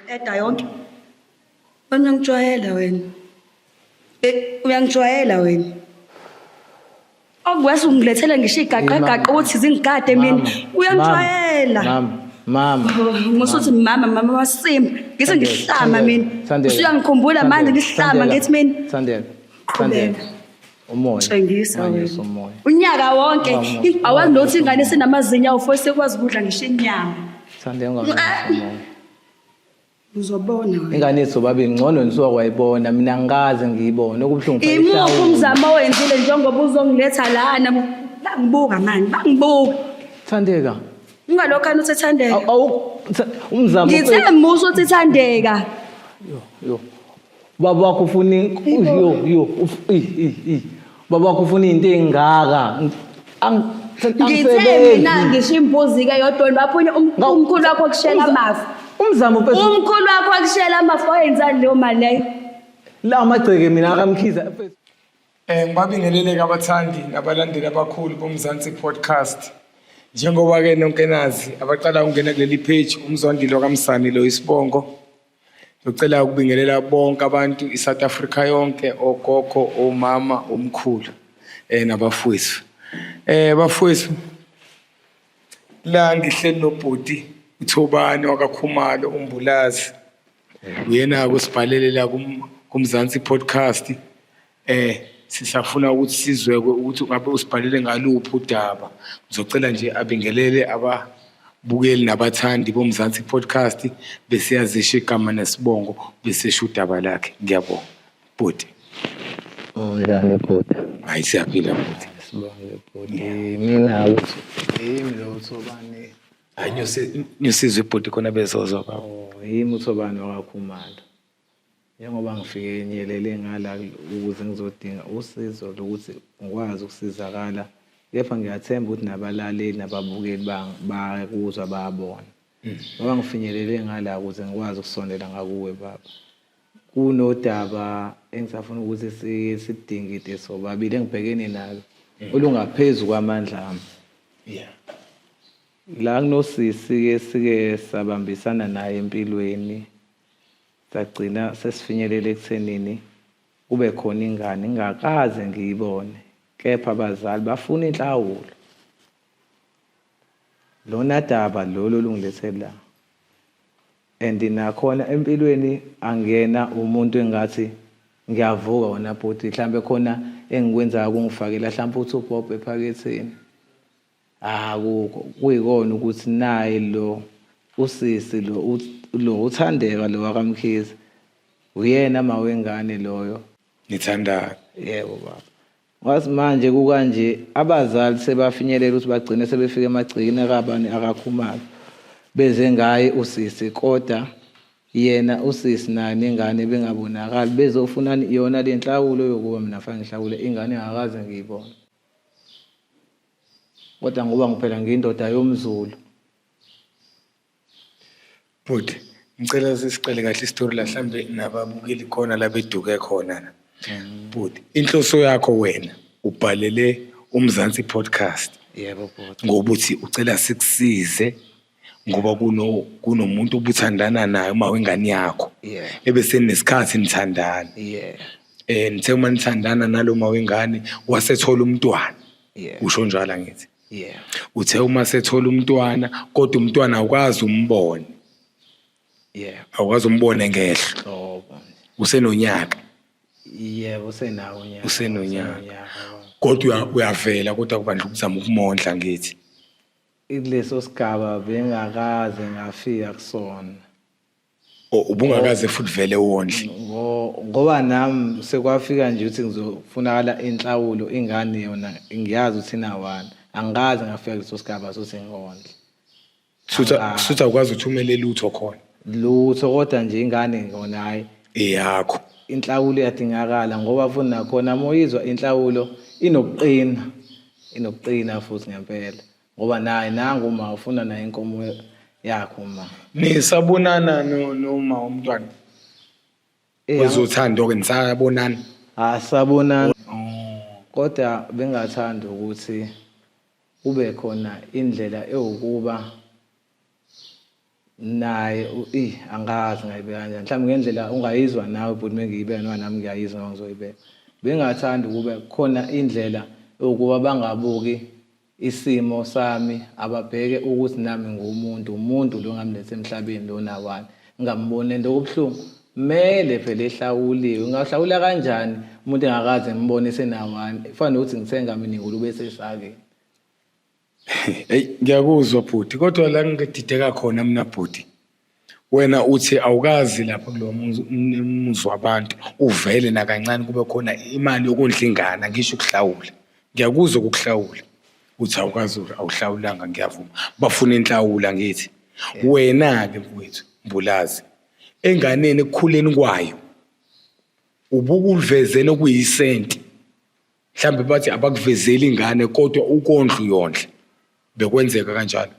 Uzoyiqeda yonke. Wena uyangijwayela wena. Eh, uyangijwayela wena. Okuwese ungilethele ngisho igaqegaqa ukuthi zingigade mina. Uyangijwayela. Mama, mama. Musuthi mama mama wasimba. Ngise ngihlama mina. Usuyangikhumbula manje ngihlama ngithi mina. Thandeka. Thandeka. Umoya. Tshengisa Manyisa wena. umoya. Unyaka wonke Mama. awazi nokuthi ingane isenamazinyo awufo sekwazi ukudla ngisho inyama. Thandeka ungamanyisa umoya. Uzobona wena. Ingane yethu sobabili ngcono nisuka kwayibona mina angikaze ngiyibone okubuhlungu phela Imuphi ihlawulo. umzamo owenzile njengoba uzongiletha lana bangibuka manje bangibuka. Thandeka. Ungalokhu uthi Thandeka. Awu umzamo Ngithe musa uthi Thandeka. Yo yo. Baba wakho ufuna yo yo i i i. Baba wakho ufuna into engaka. Ngithe mina ngisho imbuzi ke yodwa waphunya umkhulu wakho kushela amafu. Umzamo mfethu. Umkhulu wakho akushela amafu wayenzani leyo mali leyo? La amagceke mina akamkhiza mfethu. Ngibabingelele abathandi nabalandeli abakhulu boMzansi Podcast. Njengoba ke nonke nazi abaqala ukungena kuleli page uMzwandile kaMsani lo isibongo. Ngicela ukubingelela bonke abantu iSouth Africa yonke ogogo, omama, omkhulu nabafowethu. Bafowethu la ngihleli nobhuti uThobani wakaKhumalo uMbulazi. Uyena kusibhalele la kuMzansi Podcast. Sisafuna ukuthi sizwe ukuthi ungabe usibhalele ngaluphi udaba. Ngizocela nje abingelele ababukeli nabathandi boMzansi Podcast bese yazisho igama nesibongo bese esho udaba lakhe. Ngiyabonga. Bhuti. Unjani bhuti? Hayi siyaphila bhuti. Sibonge bhuti. Mina ukuthi yimi lo Thobani. Hayi nyosizwe bhuti khona bezozwa baba. Oh, yimi uThobani wakaKhumalo. Njengoba ngifike nyelele ngala ukuze ngizodinga usizo lokuthi ngikwazi ukusizakala, kepha ngiyathemba ukuthi nabalaleli nababukeli bayakuzwa bayabona. Ngoba ngifinyelele ngala ukuze ngikwazi ukusondela ngakuwe baba. Kunodaba engisafuna ukuthi sidingide sobabili engibhekene nalo olungaphezu kwamandla ami. Yeah. La kunosisi-ke sike sabambisana naye empilweni. Sagcina sesifinyelele ekuthenini kube khona ingane ngingakaze ngiyibone, kepha abazali bafuna inhlawulo. Lona daba lolu olungilethe la. And nakhona empilweni angiyena umuntu engathi ngiyavuka wona bhuti, mhlambe khona engikwenzayo kungifakela mhlampe uthi ubhobhe ephaketheni. Akukho, kuyikona ukuthi naye lo usisi lo lo uThandeka lo wakaMkhize uyena mawengane loyo. Nithandana. Yebo baba. Wathi manje kukanje abazali sebafinyelela ukuthi bagcine sebefika emagcekeni akabani akaKhumalo beze ngaye usisi kodwa yena usisi naye nengane bengabonakali bezofuna yona le nhlawulo yokuba mina fanele ngihlawule ingane engakaze ngiyibone. Kodwa ngoba ngiphela ngiyindoda yomZulu. Bhuti, ngicela sisicele kahle isitori la mhlambe nababukeli khona la beduke khona la. Bhuti, inhloso yakho wena ubhalele uMzansi Podcast. Yebo bhuti. Ngoba uthi ucela sikusize ngoba kuno kunomuntu obuthandana naye uma wengane yakho. Yeah. Ebese nesikhathi nithandana. Yeah. Nithe uma nithandana nalo ma wengane wasethola umntwana. Yeah. Usho njalo angithi. Yeah. Uthe uma sethola umntwana kodwa umntwana awukazi umbone. Yeah. Awukazi umbone ngehlo. Qobo. Usenonyaka. Yebo usenawo unyaka. Usenonyaka. Kodwa uyavela kodwa kubandla ukuzama ukumondla ngithi. Kuleso sigaba bengakaze ngafika kusona. Ubungakaze futhi vele wondle. Ngoba nami sekwafika nje ukuthi ngizofunakala inhlawulo ingane yona ngiyazi ukuthi inawani. Angikaze ngafika kuleso sigaba sokuthi ngondle. Sutha awukwazi uthumele lutho khona. Lutho kodwa nje ingane yona hayi. Eyakho. Inhlawulo iyadingakala ngoba futhi nakhona uma uyizwa inhlawulo inokuqina. Inokuqina futhi ngempela. Ngoba naye nangu uma ufuna naye inkomo yakho uma. Nisabonana noma umntwana? Kwezothando ke nisabonana? Asabonana. Kodwa bengathanda ukuthi kube khona indlela ewukuba Naye angazi ngayibeka kanjani, mhlawumbe ngendlela ungayizwa nawe bhuti mengiyibeka noma nami ngiyayizwa noma ngizoyibeka. Bengingathanda ukube khona indlela yokuba bangabuki isimo sami, ababheke ukuthi nami ngiwumuntu, umuntu lo engamletha emhlabeni lona wani, ngingamboni lento okubuhlungu. Mele phela ehlawuliwe, ngingahlawula kanjani umuntu engakaze ngimbone esenawani? Kufana nokuthi ngithenga mina ingulube esesakeni. Hey, ngiyakuzwa bhuti, kodwa la ngidideka khona mina bhuti. Wena uthi awukazi lapha kulowo muzi umuzi wabantu uvele nakancane kube khona imali yokondla ingane ngisho ukuhlawula. Ngiyakuzwa ukukuhlawula. Uthi awukazi awuhlawulanga ngiyavuma. Bafuna inhlawula ngithi. Wena-ke mfowethu Mbulazi enganeni ekukhuleni kwayo ubukuvezele okuyisenti. Mhlambe bathi abakuvezeli ingane kodwa ukondla uyondla. Bekwenzeka kanjalo.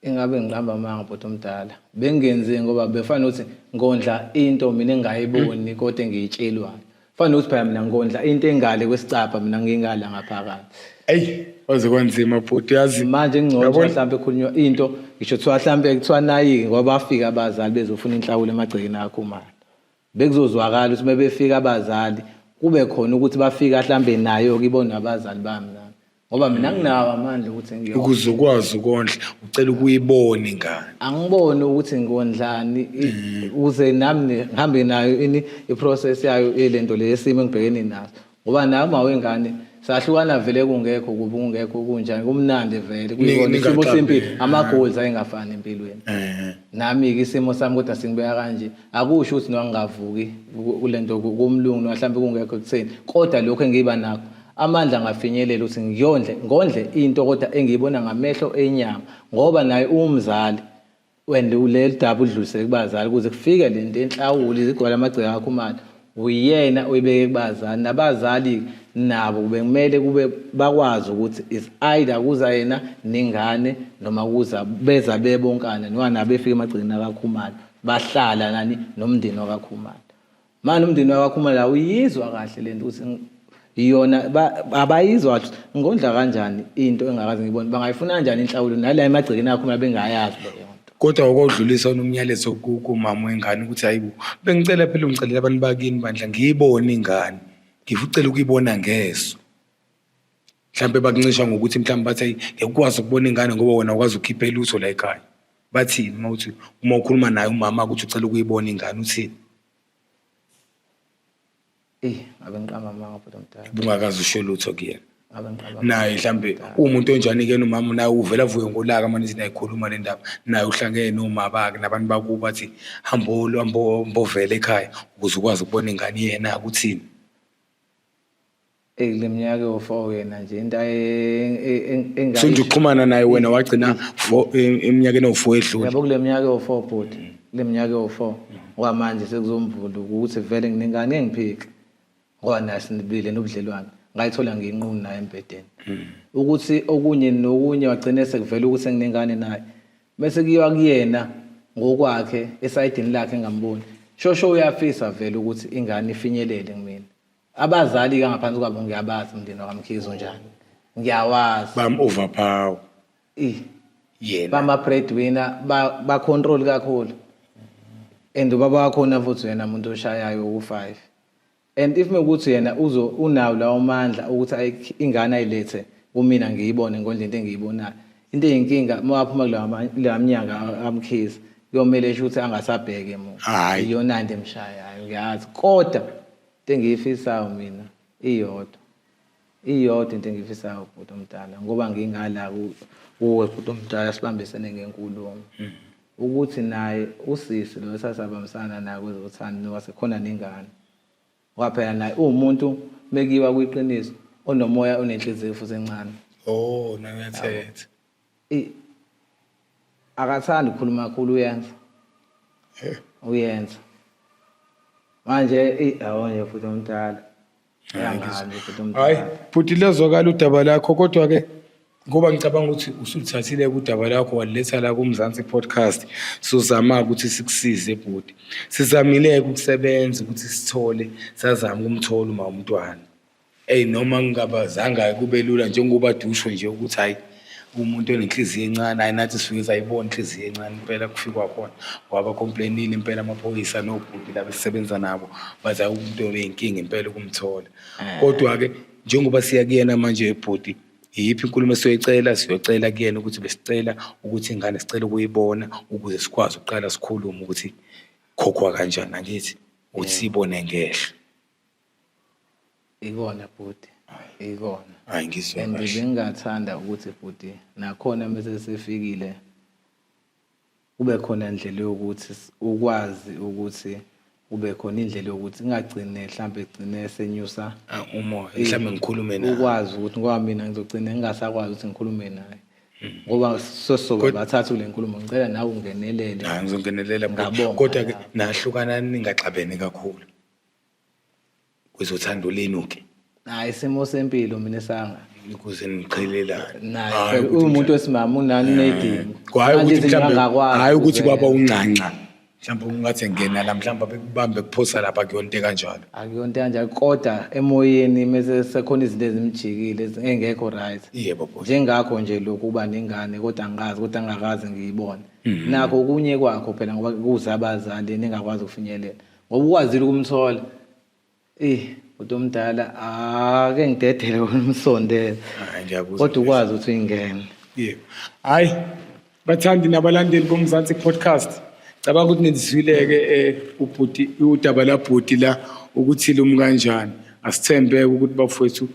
Ingabe ngiqamba amanga bhuti omdala. Bengingenzi ngoba befana ukuthi ngondla into mina engingayiboni kodwa engiyitshelwayo. Fana nokuthi phela mina ngondla into engale kwesicabha mina ngingala ngaphakathi. Eyi, kwaze kwanzima bhuti yazi. Manje ngcono mhlawumbe ekhulunywa into ngisho kuthiwa mhlawumbe kuthiwa nayi ngoba bafika abazali bezofuna inhlawulo emagcekeni akho mali. Bekuzozwakala ukuthi uma befika abazali kube khona ukuthi bafika hlambe nayo kibona abazali bami nami. Ngoba mina nginawo amandla ukuthi ngiyondle. Ukuze ukwazi ukondla ucela ukuyibona ingane. Angiboni ukuthi ngondlani ukuze nami ngihambe nayo ini iprocess yayo elento le yesimo engibhekene naso. Ngoba naye uma wengane sahlukana vele kungekho kubi kungekho kunjani kumnandi vele kuyikona isimo sempilo ama-goals ayengafani empilweni. Nami-ke isimo sami kodwa singibeka kanje akusho ukuthi noma ngingavuki kule nto kumlungu noma mhlawumbe kungekho ekutheni kodwa lokhu engiba nakho amandla angafinyelela ukuthi ngiyondle ngondle into kodwa engiyibona ngamehlo enyama ngoba naye uwumzali and leli daba udlulisele kubazali ukuze kufike le nto enhlawulo izigcwala amagceke akho imali uyena oyibeke kubazali nabazali nabo kube kumele kube bakwazi ukuthi is either kuza yena nengane noma kuza beza bebonkana noma nabo befika emagcekeni akaKhumalo bahlala nani nomndeni wakaKhumalo. Manje umndeni wakaKhumalo awuyizwa kahle lento ukuthi iyona abayizwa kahle ngondla kanjani into engakaze ngibone bangayifuna kanjani inhlawulo nala emagcekeni akho bengayazi leyo nto. Kodwa ukodlulisa umyalezo kumama wengane ukuthi hayibo bengicela phela ungicelela abantu bakini bandla ngiyibone ingane ngifuna ukuyibona ngeso. Mhlampe bakuncisha ngokuthi mhlampe bathi ayi ngeke ukwazi ukubona ingane ngoba wena awukwazi ukukhipha lutho la ekhaya. Bathini uma uthi uma ukhuluma naye umama ukuthi ucela ukuyibona ingane uthini? Eyi ngabe ngiqamba amanga bhuti omdala. Ubungakaze usho lutho kuyena. Ngabe ngiqamba Naye mhlambe uwumuntu onjani-ke umama naye uvela avuke ngolaka manje ithi nayikhuluma le ndaba naye uhlangene noma bakhe nabantu bakubo bathi hambo hambo hambovela ekhaya ukuze ukwazi ukubona ingane yena ukuthini. Eyi kule minyaka ewu-four yena nje into Sunje uxhumana naye wena wagcina eminyakeni ewu-four edlule. Yabo kule minyaka ewu-four bhuti, kule minyaka ewu-four ngoba manje sekuzomvula ukuthi vele nginengane ngeke ngiphike ngoba naye sinibile nobudlelwane ngayithola nginqunu naye embhedeni. Ukuthi okunye nokunye wagcine sekuvela ukuthi senginengane naye. Bese kuyiwa kuyena ngokwakhe esayidini lakhe engamboni. Shosho uyafisa vele ukuthi ingane ifinyelele kumina. Abazali ke ngaphansi kwabo ngiyabazi umndeni wakaMkhize unjani. Ngiyawazi. Bam overpower. Eh. Yena. Bama breadwinner ba ba control kakhulu. And ubaba wakhona futhi yena umuntu oshayayo ku5. And if mekuthi yena uzo unawo lawo mandla ukuthi ingane ayilethe kumina ngiyibone ngondle into engiyibonayo. Into eyinkinga uma waphuma kulawa minyaka aMkhize kuyomele esho ukuthi angasabheke emuva. Hhayi. Iyona nto emshayayo ngiyazi kodwa into engiyifisayo mina iyodwa. Iyodwa into engiyifisayo bhuti omdala ngoba ngingala kuwe bhuti omdala sibambisene ngenkulumo. Ukuthi naye usisi lo esasabambisana naye kwezothando ngoba sekhona nengane. Ngoba phela naye uwumuntu mekiwa kwiqiniso onomoya onenhliziyo futhi encane. Oh, naye uyathetha. Akathandi ukukhuluma kakhulu uyenza. Uyenza. Manje yabo nje futhi omdala. Hayi, bhuti liyazwakala udaba lakho kodwa ke ngoba ngicabanga ukuthi usuluthathile udaba lakho waliletha la kuMzansi Podcast sizama ukuthi sikusize bhuti. Sizamile ukusebenza ukuthi sithole sazama ukumthola uma umntwana. Ey noma ngingabazanga kube lula njengoba dusho nje ukuthi hayi Umuntu onenhliziyo encane, hhayi nathi sifike sayibona inhliziyo encane impela kufikwa khona. Ngoba complainile impela amaphoyisa nobhuti laba esisebenza nabo, bathi hhayi umuntu oney'nkinga impela ukumthola. Kodwa-ke njengoba siya kuyena manje bhuti, iyiphi inkulumo esiyoyicela? Siyocela kuyena ukuthi besicela ukuthi ingane sicela ukuyibona ukuze sikwazi ukuqala sikhulume ukuthi khokhwa kanjani, angithi? Ukuthi siyibone ngehlo. Ikona bhuti, ikona. Hayi ngizwe And kahle. bengingathanda ukuthi bhuti nakhona mese sifikile kube khona indlela yokuthi ukwazi ukuthi kube khona indlela yokuthi ingagcine mhlambe egcine senyusa Ah, umoya mhlawumbe ngikhulume naye. Ukwazi ukuthi ngoba mina ngizogcina ngingasakwazi ukuthi ngikhulume naye. Ngoba sosoba bathathu kule nkulumo, ngicela nawe ungenelele. Hayi ngizongenelela bhuti. Ngabonga. Kodwa ke nahlukana ningaxabene kakhulu. Kwezothando lenu ke. Hayi isimo sempilo mina sanga. Ukuze niqhelelane. Naye Hhayi phela ukuthi uwumuntu wesimame unani unedingo. Hhayi Manje ukuthi izinto mhlambe angakwazi hhayi ukuthi kwaba ukuzenza. uncanca. Mhlawumbe ungathi ngena la mhlawumbe bekubambe kuphosa lapha kuyonto kanjalo. Akuyonto kanjalo kodwa emoyeni mase sekhona izinto ezimjikile engekho right. Yebo bhuti. Njengakho nje lokhu uba nengane kodwa angikazi kodwa angakaze ngiyibone. Nakho okunye kwakho phela ngoba kuza abazali ningakwazi ukufinyelela. Ngoba ukwazile ukumthola. Eh, bhuti omdala ake ngidedele umsondele. Hayi ngiyakuzwa. Kodwa ukwazi ukuthi uyingene. Yebo. Hayi bathandi nabalandeli boMzansi Podcast. Cabanga ukuthi nizwile-ke ubhuti udaba labhuti la ukuthi lumi kanjani. Asithembe ukuthi bafowethu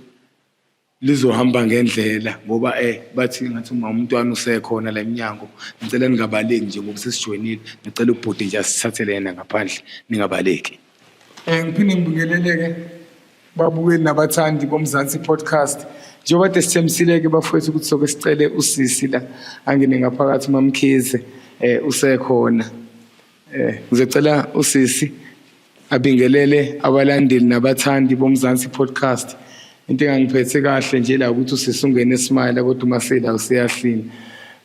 lizohamba ngendlela ngoba bathi ngathi uma umntwana usekhona la eminyango, ngicela ningabaleki nje ngoba sesijoyinile. Ngicela ubhuti nje asithathele yena ngaphandle, ningabaleki. Ngiphinde ngibingeleleke babukeli nabathandi boMzansi Podcast. Njengoba kade sithembisile-ke bafowethu ukuthi soke sicele usisi la angene ngaphakathi uMaMkhize, usekhona. Ngizocela usisi abingelele abalandeli nabathandi boMzansi Podcast. Into engangiphethe kahle nje la ukuthi usisi ungene esmile kodwa uma sela useyahlina.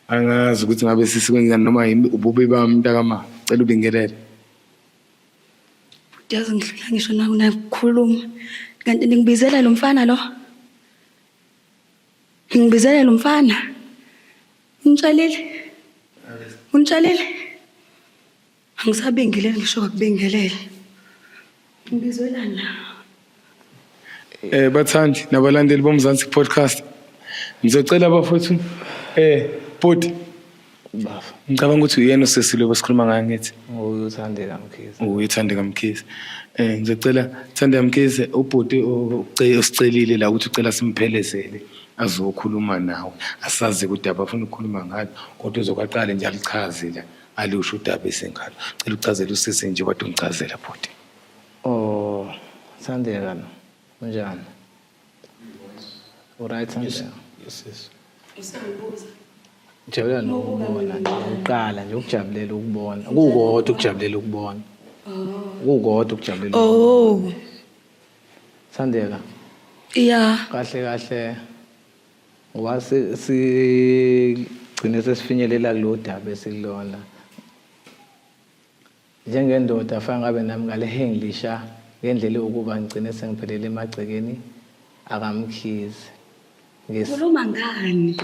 Angazi ukuthi ngabe sisi kwenzani noma yimi ububi bami mntakama. Cela ubingelele. Yazi ngihlula ngisho nakukhuluma. Kanti ningibizela lo mfana lo? Ngibizela lo mfana. Ungitshelile? Ungitshelile? Angisabingeleli ngisho kwakubingelele. Ngibizwelani la? Bathandi nabalandeli boMzansi Podcast. Ngizocela bafowethu bhuti Bafa. Ngicabanga ukuthi uyena usisi lo besikhuluma ngaye ngithi. Nguye uThandeka Mkhize. Nguye uThandeka Mkhize. Ngizocela Thandeka Mkhize ubhuti usicelile la ukuthi ucela simphelezele azokhuluma nawe. Asazi ukuthi abafuna ukukhuluma ngalo kodwa uzokwaqala nje alichaze la alusho udaba esengalo. Cela uchazele usisi nje kodwa ungichazela bhuti. Oh, Thandeka lo. Unjani? Uright Thandeka? Yes, yes. Usangibuza. Ngijabulela nokubona nje uqala nje ukujabulela ukubona. Kukodwa ukujabulela ukubona. Kukodwa ukujabulela. Oh. Thandeka. Yeah. Kahle kahle. Ngoba sigcine sesifinyelela kulo daba esikulona. Njengendoda fanele ngabe nami ngale henglisha ngendlela yokuba ngigcine sengiphelele emagcekeni akaMkhize. Khuluma ngani?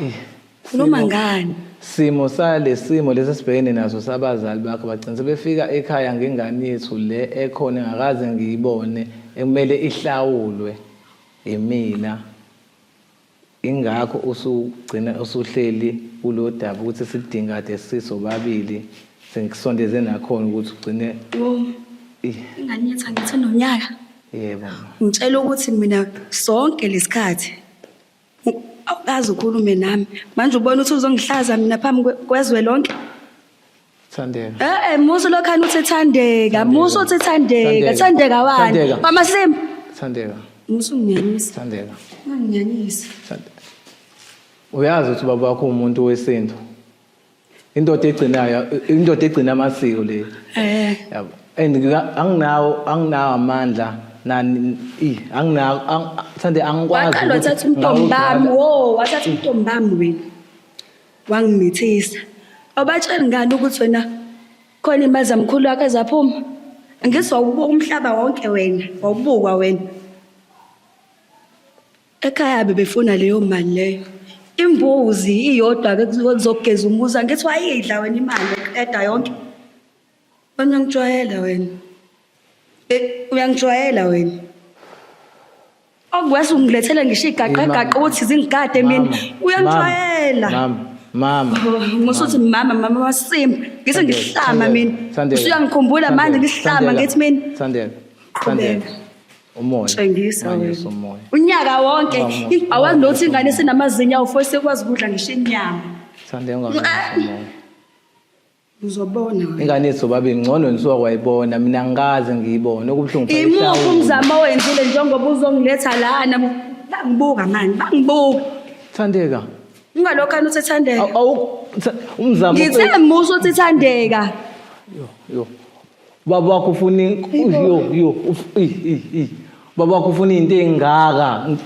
Khuluma ngani? Simo sale simo lesi sibhekene naso sabazali bakho bagcina sebefika ekhaya ngengane yethu le ekhona engakaze ngiyibone ekumele ihlawulwe imina. Ingakho usugcina usuhleli kulo daba ukuthi sidinga kade sisobabili sengisondeze nakhona ukuthi ugcine. Wo. Ingane yethu angithi nonyaka. Yebo. Ngitshela ukuthi mina sonke lesikhathi awukaze ukhulume nami. Manje ubona ukuthi uzongihlaza mina phambi kwezwe lonke. Thandeka. Musu lokhana uthi Thandeka, musu uthi Thandeka, Thandeka wani? Mama Simba. Thandeka. Musu unginyanyisa. Thandeka. Unginyanyisa. Thandeka. Uyazi ukuthi ubaba wakho umuntu wesintu. Indoda egcinayo, indoda egcina amasiko le. Yabo. And anginawo amandla nani anginawo Thande angikwazi. Waqala wathatha umntombi bami, wo, wathatha umntombi bami wena. Wangimithisa. Awubatsheli ngani ukuthi wena khona imali zamkhulu wakho ezaphuma? Angithi wawubuka umhlaba wonke wena, wawubukwa wena. Ekhaya bebefuna leyo mali leyo. Imbuzi iyodwa ke kuzogeza umuzi angithi wayidla wena imali eda yonke. Wena uyangijwayela wena. Eh, uyangijwayela wena. Okuwese ungilethele ngisho igaqegaqa ukuthi zingigade mina. Uyangijwayela. Mama, mama. Musuthi mama mama wasimba. Ngise ngihlama mina. Usuyangikhumbula manje ngihlama ngithi mina. Thandeka. Thandeka. Umoya. Tshengisa Unganyusa wena. umoya. Unyaka wonke Ungamu- awazi nokuthi ingane esinamazinyo awu sekwazi ukudla ngisho inyama. Thandeka unganyusa umoya. Uzobona wena. Ingane yethu bobabili ngcono nisuka kwayibona mina angikaze ngiyibone okubuhlungu phela Imuphi ihlawule. umzamo owenzile njengoba uzongiletha lana bangibuka manje bangibuka. Thandeka. Ungalokhu uthi Thandeka. Awu umzamo Ngithe musa uthi Thandeka. Yo yo. Baba wakho ufuna yo yo i i i. Baba wakho ufuna into engaka.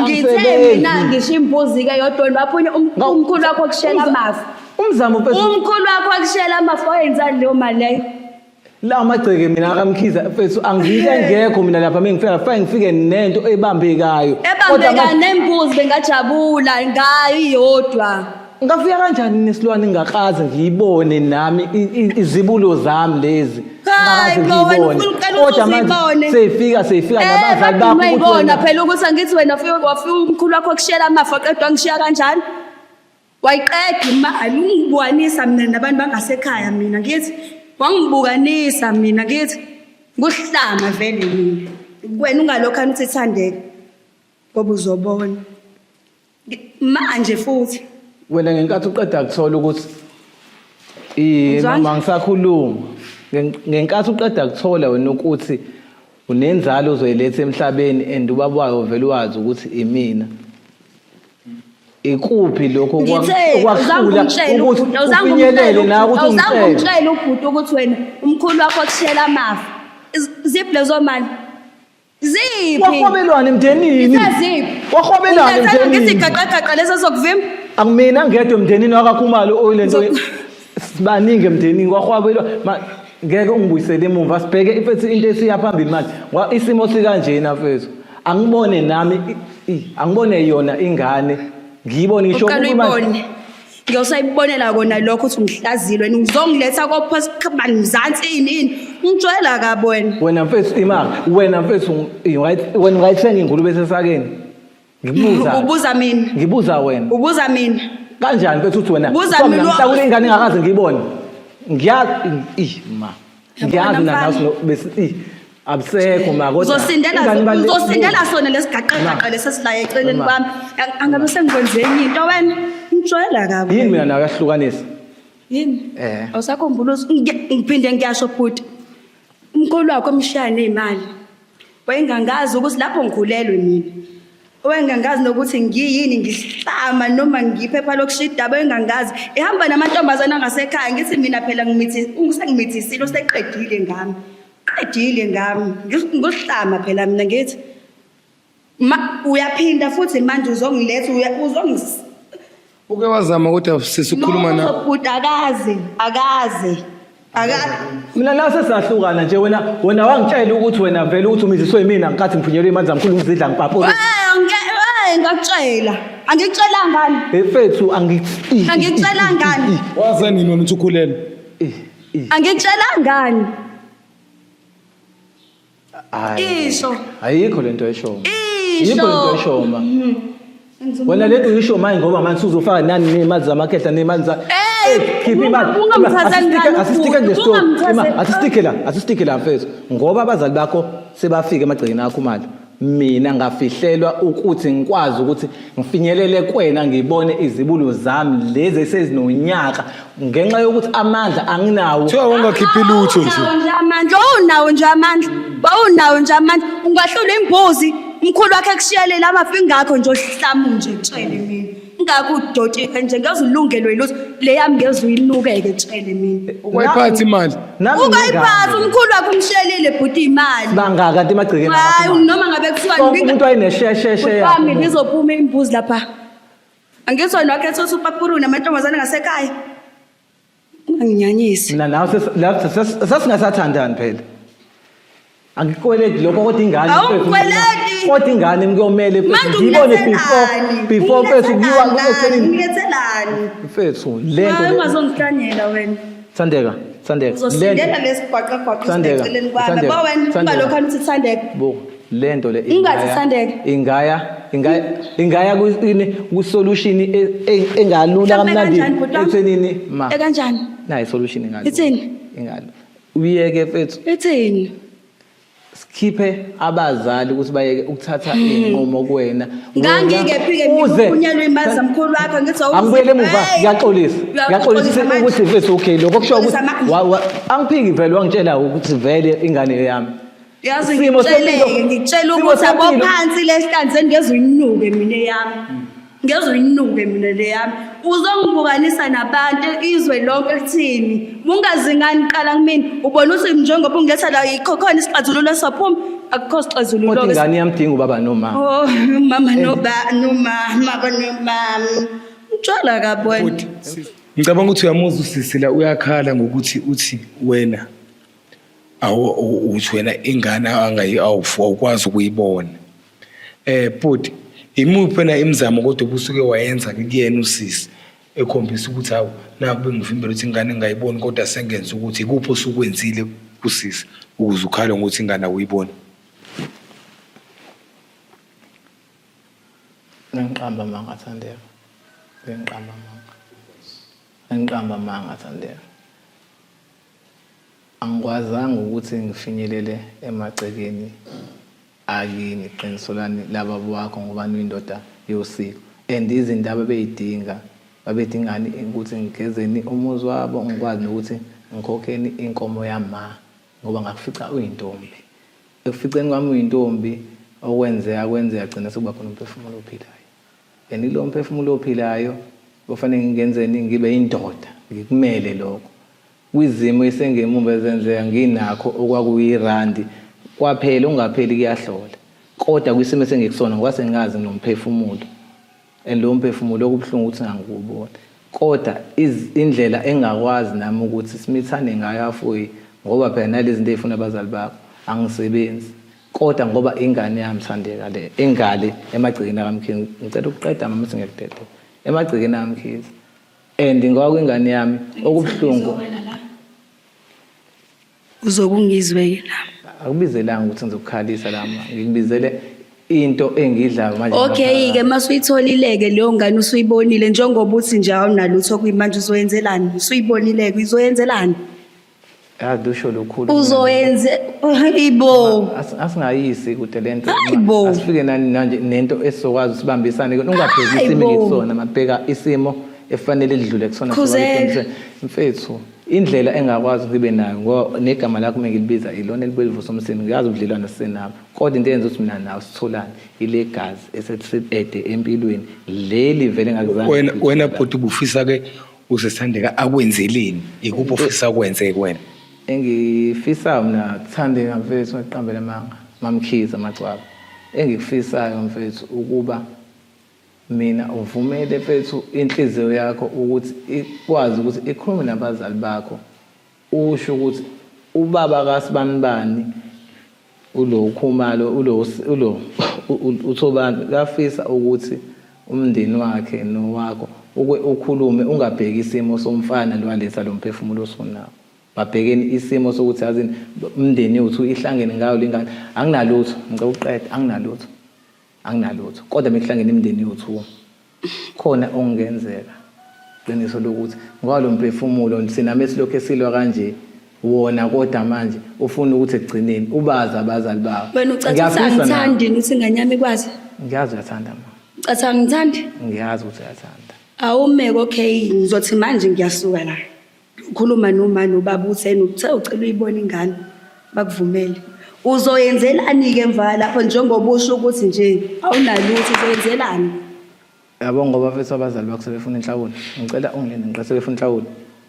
Ngithe mina ngisho imbuzi ke yodwa waphunya umkhulu wakho kushela amafu. Umzamo mfethu. Umkhulu wakho kushela amafu wayenzani leyo mali leyo? La amagceke mina akamkhiza mfethu angike ngekho mina lapha mengifika fanele ngifike nento ebambekayo. Ebambekayo nembuzi bengajabula ngayo iyodwa. Ngafika kanjani nesilwane ngingakaze ngiyibone nami izibulo zami lezi. Hayi bo wena ufuna uqala Kodwa manje uzibone. seyifika seyifika Eh, nabazali bakho ukuthi uyibona wena- phela ukuthi angithi wena ufike wafika umkhulu wakho kushiyela amafa qedwa wangishiya kanjani? Wayiqeda imali ungibukanisa mina nabantu bangasekhaya mina ngithi wangibukanisa mina ngithi kuhlama vele mina. Wena ungalokhu uthi Thandeka ngoba uzobona. Manje futhi Wena ngenkathi uqeda kuthola ukuthi eh Uzwani? mama ngisakhuluma ngenkathi uqeda kuthola wena ukuthi unenzalo ozoyiletha emhlabeni and ubaba wayo vele wazi ukuthi imina. Ikuphi lokho ngithe okwakuhlula uzange ukuthi ungitshele ufinyelele nawe ukuthi awuzange ungitshele? ungitshele ubhuti ukuthi wena umkhulu wakho kushiyela amafa. Ziphi lezo mali? Ziphi? Wahwabelwana emndenini. Ngithe ziphi? Wahwabelwana Ngithe ngithi emndenini. gaqagaqa leso sokuvimba. Akumina ngedwa emndenini wakaKhumalo oyilento sibaningi emndenini kwahwabelwa ngeke ungibuyisele emumva sibheke mfethu into esiya phambili manje ngoba isimo sikanjena mfethu angibone nami angibone yona ingane ngiyibone ngisho Uqala ukuba uyibone. Ngiyosayibonela kona lokho ukuthi ungihlazile wena uzongiletha kophasi Mzansi ini ini. Ungijwayela kabi wena. Wena mfethu imali wena mfethu wena ungayithenga ingulube esesakeni. Ngibuza. Ubuza mina. Ngibuza wena. Ubuza mina. Kanjani mfethu uthi wena? Buza Kuthiwa mina. mina mhlawumbe ingane engakaze ngiyibone. Ngiyazi ih ma. Yabona Ngiyazi mina mfana. nawe bese ih abusekho ma kodwa Uzosindela ingane uzosindela sona lesigaqagaqa lesesilaye eceleni Ma. kwami. Angabe sengikwenze enye into wena. Ngijwayela kabi. Yini mina nawe yahlukanisa? Yini? Eh. Awusakhumbula ukuthi ngiphinde ngiyasho bhuti. Umkhulu wakho emshaya nezimali. Wayengangazi ukuthi lapho ngikhulelwe mina. Wayengangazi nokuthi ngiyini ngihlama noma ngiphepha lokushida wayengangazi. Ehamba namantombazana angasekhaya ngithi mina phela ngimithi usengimithisile useqedile ngami. Qedile ngami. Ngikuhlama phela mina ngithi ma uyaphinda futhi manje uzongiletha uzongis Uke wazama kodwa sisi ukukhuluma na Bhuti akaze akaze akaze Mina la sesahlukana nje wena wena wangitshela ukuthi wena vele ukuthi umiziswe yimina ngenkathi ngiphunyelwe imali zamkhulu ngizidla ngipapula. Eh ngakutshela. Angikutshelanga ngani? Mfethu angithi Angikutshelanga ngani? Waze nini wena uthi ukhulelwe? Angikutshelanga ngani? Isho. Ayikho lento eshoyo. Isho. Yikho lento eshoyo ma. Wena lento uyisho manje ngoba manje usuzofaka nani nemali zamakhehla nemali za Eh, khipha imali. ungamchazeli ngani Asistike kule ubhuti, story. ungamchazeli. Ima, asistike la, asistike la mfethu. Ngoba abazali bakho sebafika emagcekeni akho mali. Mina ngafihlelwa ukuthi ngikwazi ukuthi ngifinyelele kwena ngibone izibulo zami lezi esezinonyaka ngenxa yokuthi amandla anginawo. Kuthiwa wangakhiphi lutho nje. Awunawo nje amandla, awunawo nje amandla. Awunawo nje amandla. Ungahlula imbuzi, umkhulu wakhe ekushiyelele amafa ingakho nje ohlamu nje tshele mina. Ingakho udoti nje ngeke uzilungelwe lutho. Le yami ngeke uyinukeke tshele mina. Ukayiphathi imali. Nami Ukayiphathi umkhulu wakhe umshiyelile bhuti imali. Bangaka kanti emagcekeni Hayi akho. noma ngabe kuthiwa Wonke umuntu wayeneshesheshe Wami ngizophuma imbuzi lapha. Angithi wena wakhetha ukuthi upapuru namantombazane ngasekhaya. Unganginyanyisi. Mina nawe sasingasathandani phela. Angikweleti lokho kodwa ingane Awungikweleti. Kodwa ingane kuyomele Manje ngiyibone before ungilethelani? before mfethu kuyiwa ekuthenini. Ungilethelani? Mfethu lento Hayi ungazongihlanyela wena. Thandeka, Thandeka, lento Uzosindela lesigwaqagwaqa Thandeka, eceleni kwami. Thandeka, Ba wena Thandeka. ungalokhu uthi Thandeka. Bo, lento le Ingathi Thandeka. ingaya kuyini ku-solution engalula Mhlawumbe kamnandi kanjani, bhuti wami? ekuthenini ma Ekanjani? nayi solution engalula. Ithini? Engalula. Uyeke mfethu Ithini? sikhiphe abazali ukuthi bayeke ukuthatha iy'nqumo kuwena. Ngangike-phike mina Uze- uphunyelwe imali zamkhulu wakho ngithi awuze- Angibuyele emuva Hey! ngiyaxolisa. Ngiyaxolisa Uyaxolisa manje. ukuthi mfethu okay lokho kusho ukuthi Uxolisa manje. angiphiki vele wangitshela ukuthi vele ingane yami. Yazi Isimo ngikutsheleke, sempilo- ngikutshela isimo ukuthi abo sempilo- phansi lehlanzeni ngeze uyinuke mina eyami. Ngeze uyinuke mina le yami. Uzongibukanisa nabantu izwe lonke lithini. Ungazingani qala kumina. Ubona ukuthi njengoba ungiletha la yikho khona isixazululo sophuma, akukho sixazululo. Kodwa ingane iyamdinga ubaba nomama. Oh, mama noba nomama nomama. Utshwala kabi wena. Futhi ngicabanga ukuthi uyamuzwa usisi la uyakhala ngokuthi uthi wena awu uthi wena ingane angayi awukwazi ukuyibona. But imuphi wena imizamo kodwa obusuke wayenza kuyena usisi ekhombisa ukuthi hawu naku bengivimbela ukuthi ingane ngingayiboni kodwa sengenza ukuthi ikuphi osukwenzile kusisi ukuze ukhale ngokuthi ingane awuyiboni. Ngiqamba amanga Thandeka. Ngiqamba amanga. Ngiqamba amanga Thandeka. Angikwazanga ukuthi ngifinyelele emagcekeni akini iqiniso lani lababa wakho ngoba niyindoda yosiko. And izinto ababeyidinga babedingani ukuthi ngigezeni umuzi wabo ngikwazi nokuthi ngikhokheni inkomo yama ngoba ngakufica uyintombi. Ekuficeni kwami uyintombi okwenzeka kwenzeka gcina sekuba khona umphefumulo ophilayo. And kulowo mphefumulo ophilayo kufanele ngingenzeni ngibe indoda ngikumele lokho. Kwizimo esengemumva ezenzeka nginakho okwakuyirandi kwaphela ungapheli kuyahlola. Kodwa kwisimo esengikusona ngoba sengazi nginomphefumulo. And lowo mphefumulo okubuhlungu ukuthi ngangikubona. Kodwa indlela engakwazi nami ukuthi simithane ngayo afuyi ngoba phela nalezi zinto ey'funa abazali bakho angisebenzi. Kodwa ngoba ingane yami Thandeka le engale emagcekeni akaMkhize ngicela ukuqeda mama singekudede emagcekeni akaMkhize and ngoba kwingane yami okubuhlungu Uzokungizwe ke la. Akubizelanga ukuthi ngizokukhalisa la ma ngikubizele into engidlayo manje. Okay ke masuyitholile ke leyo ngane usuyibonile njengoba uthi nje awunalutho kuyimanje uzoyenzelani? Usuyibonile ke uzoyenzelani? Yazi usho lukhulu. Uzoyenze ibo. Asingayisi kude lento. Hayibo. Asifike nani manje nento esizokwazi usibambisane ungabheki isimo Hayibo. ngikusona mabheka isimo efanele lidlule kusona. Khuzeka. Mfethu indlela engakwazi ngibe nayo ngoba negama lakho mengilibiza ilona elibuye livusa umsindo ngiyazi ubudlelwano sisenabo kodwa into eyenza ukuthi mina nawe sitholane ile gazi esesibede empilweni leli vele ngakuzange Wena wena bhuti ubufisa ke usesithandeka akwenzeleni ikuphi ofisa kwenzeke kuwena? Engifisayo mina Thandeka mfethu ngiqambele amanga MaMkhize amagcwaba engikufisayo mfethu ukuba mina uvumele mfethu inhliziyo yakho ukuthi ikwazi ukuthi ikhulume nabazali bakho usho ukuthi ubaba kaSibanibani ulo Khumalo ulo ulo uThobani kafisa ukuthi umndeni wakhe nowakho uke ukhulume ungabheki isimo somfana lwaletha lo mphefumulo osunawo. Babhekeni isimo sokuthi yazini umndeni wethu ihlangene ngayo lengane anginalutho ngicela ukuqeda anginalutho anginalutho kodwa mekuhlangene imindeni yethu khona okungenzeka qiniso lokuthi ngoba lo mphefumulo thina mesilokhu esilwa kanje wona kodwa manje ufuna ukuthi ekugcineni ubazi abazali bawo. Wena ucathi ukuthi angithandi ukuthi ingane yami ikwazi? Ngiyazi uyathanda ma. Ucathi angithandi? Ngiyazi ukuthi uyathanda. Awumeke okay ngizothi manje ngiyasuka la. Ukhuluma noma nobaba utheni uthe ucela uyibona ingane bakuvumele. Uzoyenzelani-ke emva lapho njengoba usho ukuthi nje awunalutho uzoyenzelani? Yabo ngoba mfethu abazali bakho sebefuna inhlawulo. Ngicela ungilinde ngicela sebefuna inhlawulo.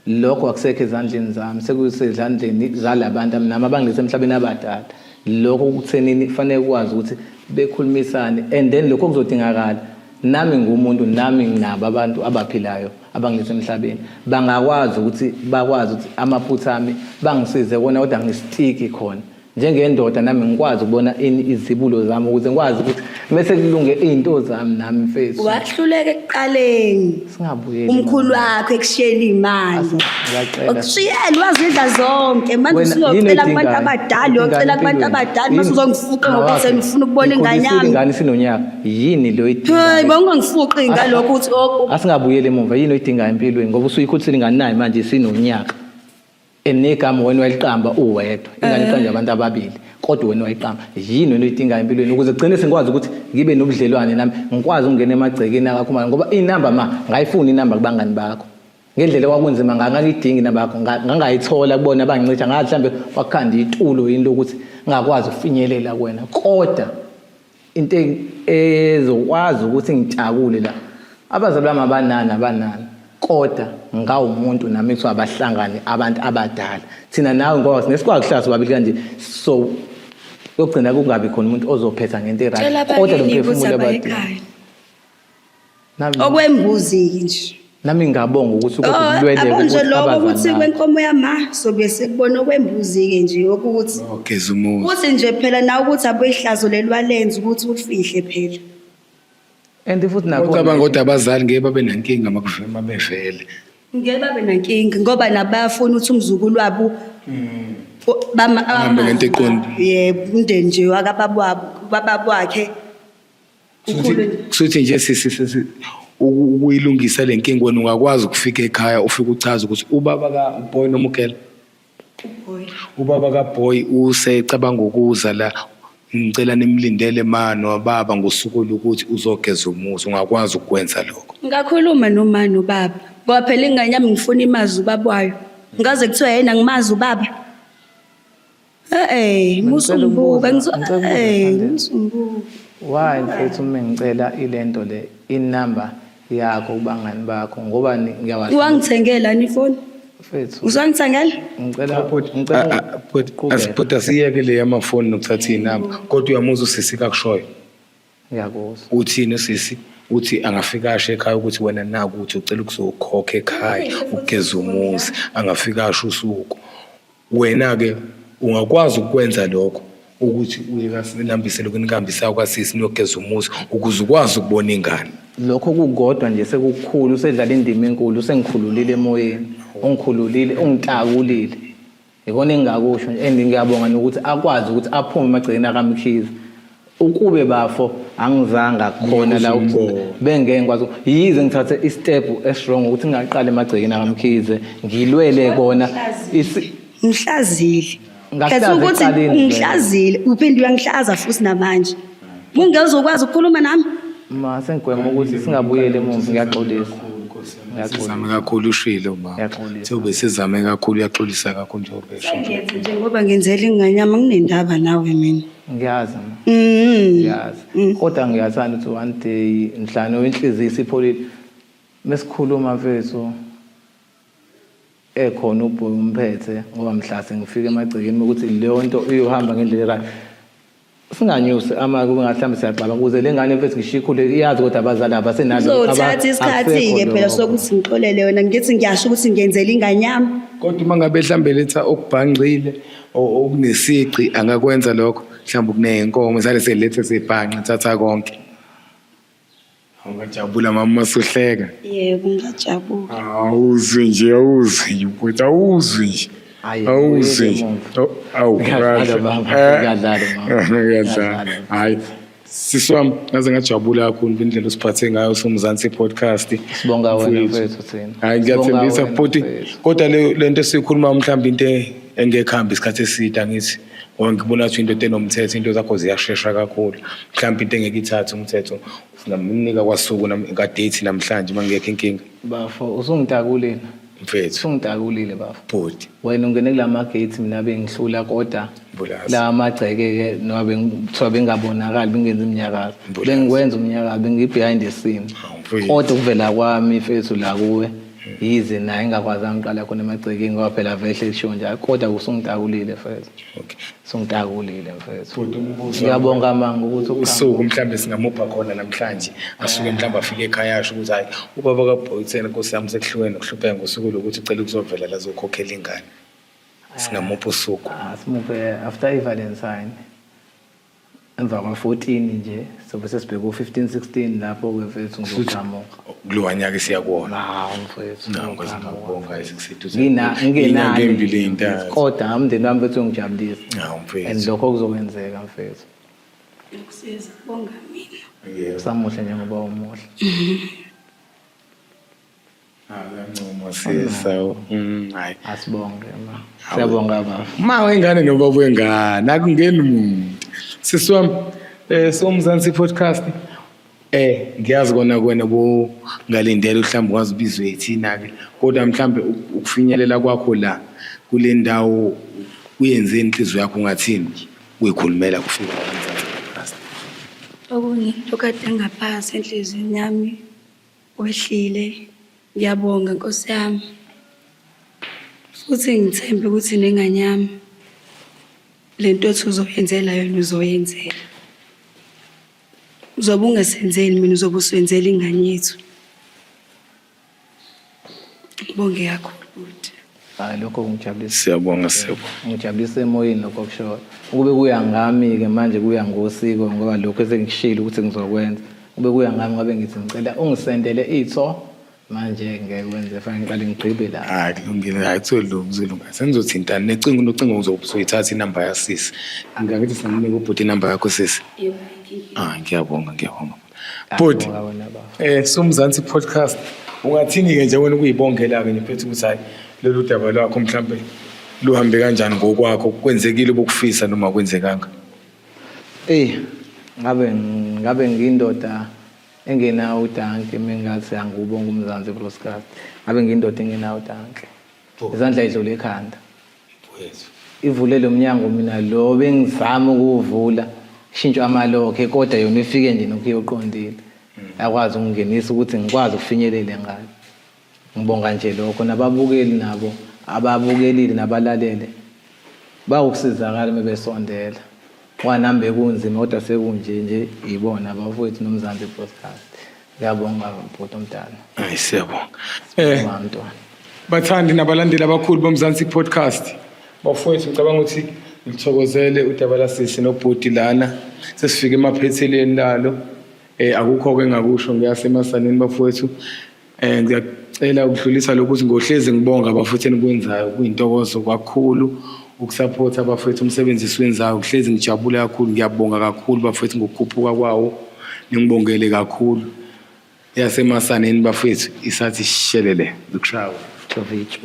Lokho akusekho ezandleni zami sekusezandleni zalabantu nami abangilethe emhlabeni abadala. Lokho kuthenini kufanele ukwazi ukuthi bekhulumisane and then lokho kuzodingakala. Nami ngumuntu nami nginabo abantu abaphilayo abangilethe emhlabeni. Bangakwazi ukuthi bakwazi ukuthi amaphutha ami bangisize kona kodwa ngisitiki khona. Njengendoda nami ngikwazi ukubona ini izibulo zami ukuze ngikwazi ukuthi mese kulunge izinto zami nami mfethu. Wahluleka ekuqaleni. Singabuyeli. Umkhulu wakho ekushiyeni imali. Ngiyacela. Ukushiyela wazidla zonke manje Wena, yini usuyocela kubantu oyidingayo? abadala uyocela kubantu abadala mase uzongifuqa ngokuthi ngifuna ukubona ingane yami. Ingane sinonyaka. Yini lo Hey, oyidingayo? bawungangifuqi ngalokho ukuthi oh, Asingabuyeli emuva. Yini oyidingayo empilweni ngoba usuyikhulisile ingane nayo manje sinonyaka. Enegama wena waliqamba uwedwa. Ingane iqanjwe abantu ababili. Kodwa wena wayiqamba. Yini wena oyidingayo empilweni ukuze kugcine sengikwazi ukuthi ngibe nobudlelwane nami ngikwazi ukungena emagcekeni akakhumalo ngoba inamba ma ngayifuni inamba kubangani bakho. Ngendlela okwakunzima ngayo ngangiyidinga inamba yakho ngangayithola kubona abangicisha ngathi mhlambe kwakukhanda itulo yini lokuthi ngingakwazi ukufinyelela kuwena kodwa into ezokwazi ukuthi ngitakule la abazali bami abanani abanani kodwa ngawumuntu nami kuthiwa abahlangane abantu abadala thina nawe ngoba sinesikwazi kuhlala sobabili kanje so kuyogcina kungabi khona umuntu ozophetha ngento tshela e-right kodwa lo abakini ukuthi mphefumulo abaye abadinga ekhaya. nami Okwembuzi nje. nami ngingabonga ukuthi kodwa Oh, kulweleke yabo nje ukuthi lokho abazali ukuthi bami. kwenkomo yama sobe sekubona okwembuzi-ke nje okuthi Ogeza umuzi. kuthi nje phela nawe ukuthi abuyihlazo leli walenza ukuthi ulifihle phela. And futhi nakho Ucabanga kodwa abazali ngeke babe nenkinga makuvema bevele. Ngeke babe nankinga ngoba nabo bayafuna ukuthi umzukulu wabo Ahambe ngento eqondile. Yebo, umndeni nje wakababa wabo, ubaba wakhe ukhulu. Kusuthi nje sisi ukuyilungisa le nkinga wena ungakwazi ukufika ekhaya ufike uchaze ukuthi ubaba ka boy noma ugirl. Boy. Ubaba ka boy usecabanga ukuza la ngicela nimlindele ma nobaba ngosuku lokuthi uzogeza umuzi ungakwazi ukwenza lokho. Ngakhuluma noma nobaba ngoba phela ingane yami ngifuna imazi ubaba wayo. Ngaze kuthiwa yena ngimazi ubaba. Eh, Ngicela musungibuka ukubuza, ngizo ngicela ukubuza, eh Thandeka. musungibuka. Why mfethu uma ngicela ilento le inamba yakho kubangani bakho ngoba ngiyawazi Wangithengela ni ifoni? mfethu Uzangithengela? ngicela ngicela uqhubeke. Asiphuthi asiyeke le yamafoni nokuthatha iy'namba kodwa uyamuzwa usisi kakushoyo. Ngiyakuzwa. Uthini usisi? Uthi angafika asho ekhaya ukuthi wena naku ukuthi ucela ukuzokhokha ekhaya ukugeza umuzi angafika asho usuku. Wena-ke ungakwazi ukukwenza lokho ukuthi uye kasinambise lokhu nikambisayo kwasisi niyogeza umuzi ukuze ukwazi ukubona ingane. Lokho kukodwa nje sekukukhulu usedlala indima enkulu usengikhululile emoyeni ungikhululile ungitakulile Ikona engingakusho nje and ngiyabonga nokuthi akwazi ukuthi aphume emagcekeni akaMkhize. Ukube bafo angizanga khona la bengeke ngikwazi yize ngithathe istep eswrong ukuthi ngingaqali emagcekeni akaMkhize ngilwele kona Ngihlazile. Ngahlaza Khetha ukuthi ekuqaleni vele. ungihlazile uphinde uyangihlaza futhi namanje. Kungeke uzokwazi ukukhuluma nami? Ma sengigwema ukuthi singabuyeli emuva ngiyaxolisa. Ngiyaxolisa. Sizame kakhulu ushilo mama. Ngiyaxolisa. Sewube sizame kakhulu uyaxolisa kakhulu njengoba esho nje. Sengiyenze nje ngoba ngenzela ingane yami anginendaba nawe mina. Ngiyazi ma. Ngiyazi. Kodwa ngiyathanda ukuthi one day mhlawumbe inhliziyo isipholile. Mesikhuluma mfethu ekhona ubhoyi umphethe ngoba mhla sengifika emagcekeni ukuthi leyo nto iyohamba ngendlela right. Singanyusi ama kube ngathi mhlawumbe siyaxabana ukuze le ngane mfethu ngisho ikhule iyazi kodwa abazali abasenalo Kuzothatha isikhathi-ke phela sokuthi ngixolele wena ngithi ngiyasho ukuthi ngenzela ingane yami. Kodwa uma ngabe mhlambe letha okubhangqile okunesici angakwenza lokho mhlawumbe kuney'nkomo sale seletha sebhanqa thatha konke. Ungajabula mama masuhleka. Yebo ngingajabula. Awuzwi nje awuzwi nje mfowethu awuzwi nje. Ayi, Awuzwi ubuyele nje. emuva. Oh, Awu Ngiyadlala, kahle. baba, ngiyadlala, mama. Ngiyadlala. Ngiyadlala. Hayi. Sisi wami ngaze ngajabula kakhulu indlela osiphathe ngayo soMzansi podcast. Sibonga wena Mfowethu. mfethu thina. Hayi Sibonga ngiyathembisa wena, futhi mfethu. kodwa le nto esiyikhuluma mhlawumbe into engekho hambi isikhathi eside angithi ngoba ngibona ukuthi into enomthetho into zakho ziyashesha kakhulu mhlawumbe into engeke ithathe umthetho singamnika kwasuku kadate namhlanje uma ngekho inkinga. Bafo usungitakulile. Mfethu. Usungitakulile bafo. Bhuti. Wena ungene kulama gates mina bengihlula kodwa Mbulazi. la magceke ke noma bengithiwa bengabonakali bengenza iminyakazo. Mbulazi. Bengikwenza umnyakazo bengi behind the scene. Hawu, mfethu. Kodwa ukuvela kwami mfethu la kuwe yize naye engakwazanga uqala khona emagcekeni ngoba phela vehle kushiwo njalo kodwa usungitakulile mfethu. Okay. Sungitakulile mfethu. Bhuti, umbuzo Ngiyabonga manga ukuthi uqhamuke. Usuku mhlawumbe singamupha khona namhlanje asuke mhlawumbe afike ekhaya asho ukuthi hayi ubaba kaBoy uthena Nkosi yami sekuhlukene nokuhlupheka ngosuku lokuthi ucela ukuzovela la azokhokhela ingane. Singamupha usuku. Asimuphe after i-Valentine. Emva kwa-14 nje sobe sesibheke u-15 16 lapho-ke mfethu ngizoqhamuka. Kulowa nyaka esiya kuwona. Hawu mfethu. Na ngikwazi ngakubonga esikuseduze. Ngingenani embili ey'ntathu. Kodwa umndeni wami mfethu ungijabulisa. Hawu mfethu. And lokho kuzokwenzeka mfethu. Ukusiza bonga mina. Yebo. Usamuhle njengoba umuhle. Akancoma sisa. Hayi. Asibonge ma. Siyabonga baba. Ma wengane nobaba wengane akungeni muntu. Sisi wami soMzansi podcast ngiyazi kona kwena bo ngalindela mhlawumbe kwazi ubizwe yithina ke kodwa mhlawumbe ukufinyelela kwakho la kule ndawo kuyenze inhliziyo yakho ungathini kuyikhulumela kufika kuMzansi podcast. Okunye into kade ngaphansi enhliziyweni yami wehlile. Ngiyabonga Nkosi yami. Futhi ngithembe ukuthi nengane yami lento othi uzoyenzela yona uzoyenzela. Uzobe ungasenzeli mina, uzobe usenzela ingane yethu. Ngibonge kakhulu bhuti. Hayi lokho kungijabulisa. Siyabonga, siyabonga. Ngijabulisa emoyeni lokho okushoyo. Ukube kuya ngami-ke manje kuya ngosiko ngoba lokho esengikushilo ukuthi ngizokwenza. Ukube kuya ngami ngabe ngithi ngicela ungisendele itho manje ngeke kwenze fanele ngiqale ngigqibe la. Hayi kulungile, hayi kuzolunga, kuzolunga. Senizothintana necingo nocingo uzoyithatha inamba yasisi. Ngingakithi singamnika ubhuti inamba yakho sisi. Yebo. Ah ngiyabonga, ngiyabonga. Bhuti. Ngiyabonga wena baba. SoMzansi podcast ungathini ke nje wena ukuyibongela ke nje mfethu ukuthi hayi lolu daba lwakho mhlambe luhambe kanjani ngokwakho, kwenzekile ubukufisa noma kwenzekanga? Ngabe ngiyindoda engenawo udanki mengathi angubonga uMzansi podcast. Ngabe ngiyindoda engenawo udanki. Izandla idlule ekhanda. Ivule lo mnyango mina lo bengizama ukuwuvula, shintsho amalokhe kodwa yona ifike nje nokho iyoqondile. Yakwazi ukungingenisa ukuthi ngikwazi ukufinyelela ngayo. Ngibonga nje lokho nababukeli nabo ababukelile nabalalele bawokusizakala uma besondela. Kwanambe kunzima kodwa sekunje nje ibona abafowethu noMzansi podcast. Ngiyabonga bhuti omdala. Hayi siyabonga. Mntwana. Bathandi nabalandeli abakhulu boMzansi podcast. Bafowethu ngicabanga ukuthi ngithokozele udaba lasisi nobhuti lana. Sesifike emaphetheleni lalo. Akukho ke ngakusho ngiyasemasaneni bafowethu. Ngiyacela ukudlulisa lokhu ukuthi ngohlezi ngibonga abafowethu enikwenzayo, kuyintokozo kakhulu ukusupport abafowethu umsebenzi esiwenzayo. Ngihlezi ngijabule kakhulu, ngiyabonga kakhulu bafowethu ngokukhuphuka kwawo, ningibongele kakhulu. Yasemasaneni bafowethu isathi shelele zikushawe. Tjovicho.